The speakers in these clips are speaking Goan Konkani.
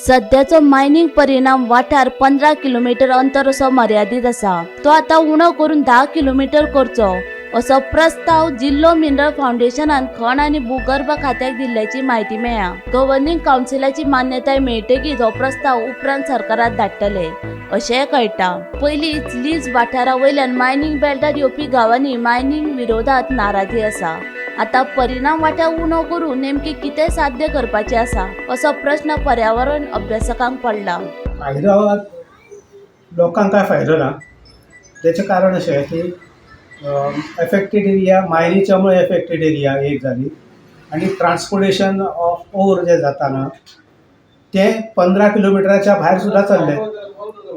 सध्याचो मायनिंग परिणाम वाठार 15 किलोमीटर अंतर असो मर्यादीत आसा. तो आतां उणो करून 10 किलोमीटर करचो असो प्रस्ताव जिल्लो मिनरल फावंडेशनान खण आनी भूगर्भ खात्याक दिल्ल्याची म्हायती मेळ्ळ्या. गव्हर्निंग कावन्सिलाची मान्यताय मेळटकीच हो प्रस्ताव उपरांत सरकारात धाडटले अशेंय कळटा. पयलींच लीज वाठारा वयल्यान मायनिंग बेल्टात येवपी गांवांनी मायनिंग विरोधात नाराजी आसा. आता परिणाम वाठार उणो करून नेमके कितें साध्य करपाचें आसा असो प्रस्न पर्यावरण अभ्यासकांक पडला. फायदो, लोकांक कांय फायदो ना. तेचें कारण अशें की एफेक्टेड एरिया, मायनीच्या मुळे एफेक्टेड एरिया एक जाली आनी ट्रान्सपोर्टेशन ऑफ ओर जें जाता ना, तें 15 किलोमिटराच्या भायर सुद्दां चल्लें.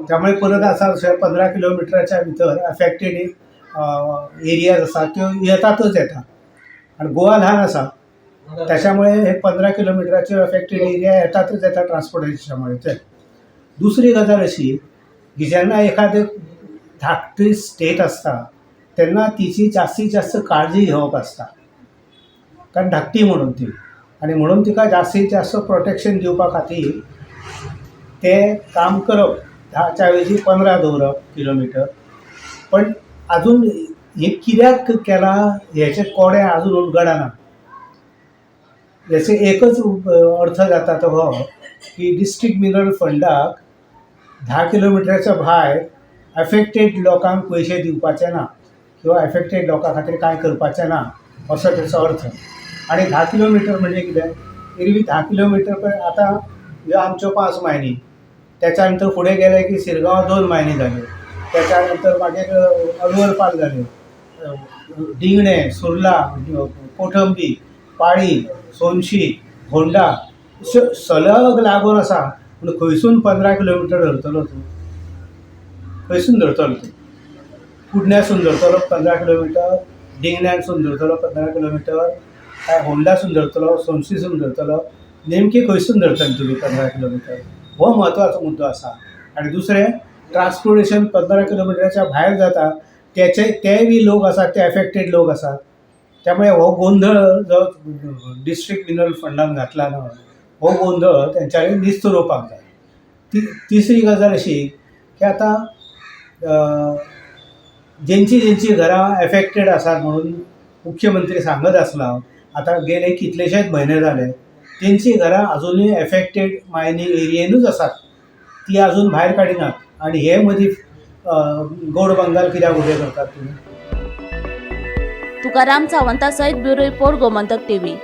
त्यामुळे परत आसा अशें, 15 किलोमिटराच्या भितर एफेक्टेड एरियाज आसा, त्यो येतातच येता आनी गोवा ल्हान आसा. त्याच्यामुळे हे 15 किलोमिटराचे एफेक्टेड एरिया येतातच येता ट्रान्सपोर्टेशनामुळे ते. दुसरी गजाल अशी की जेन्ना एखादें धाकटी स्टेट आसता, तेन्ना तिची जास्तीत जास्त काळजी घेवप आसता, कारण धाकटी म्हणून ती आनी म्हणून तिका जास्तीत जास्त प्रोटेक्शन दिवपा खातीर तें काम करप, 10च्या ऐवजी 15 दवरप किलोमिटर. पण अजून हें कित्याक केलां हेचें कोडें अजून उलगडना. हेचो एकच अर्थ जाता, तो हो की डिस्ट्रिक्ट मिनरल फंडाक 10 किलोमिटराच्या भायर एफेक्टेड लोकांक पयशे दिवपाचे ना किंवा एफेक्टेड लोकां खातीर कांय करपाचें ना, असो तेचो अर्थ. आनी 10 किलोमिटर म्हणजे कितें? एरवी 10 किलोमिटर पळय, आतां ह्यो आमच्यो पांच मायनी, त्याच्या नंतर फुडें गेले की शिरगांव दोन मायनी जाल्यो, त्याच्या नंतर मागीर अलवर पाल जाल्यो, डिंगणे, सुर्ला, कोठंबी, पाळी, सोनशी, होंडा, अश्यो सलग लागून आसा. पूण खंयसून 15 किलोमिटर धरतलो तूं? खंयसून धरतलो तूं? कुडण्यासून धरतलो 15 किलोमिटर, डिंगण्यासून धरतलो 15 किलोमिटर, काय होंडासून धरतलो, सोनशीसून धरतलो? नेमकी खंयसून धरतले तुमी 15 किलोमिटर, हो म्हत्वाचो मुद्दो आसा. आनी दुसरें, ट्रान्सपोर्टेशन 15 किलोमिटराच्या भायर जाता, तेचे तेय बी लोक आसात, ते एफेक्टेड लोक आसात. त्यामुळे हो गोंधळ जो डिस्ट्रिक्ट मिनरल फंडान घातला न्हय, हो गोंधळ तेंच्यांनी निस्तरोवपाक जाय. ती तिसरी गजाल अशी की आतां जेंची जेंची घरां एफेक्टेड आसात म्हणून मुख्यमंत्री सांगत आसला, आतां गेले कितलेशेच म्हयने जाले, तेंची घरां आजुनूय एफेक्टेड मायनींग एरियेनूच आसात. ती आजून भायर काडिनात आनी हे मदीं गोड बंगाल कित्याक उबें करतात तुमी? तुकाराम सावंता सयत ब्युरो रिपोर्ट, गोमंतक टीव्ही.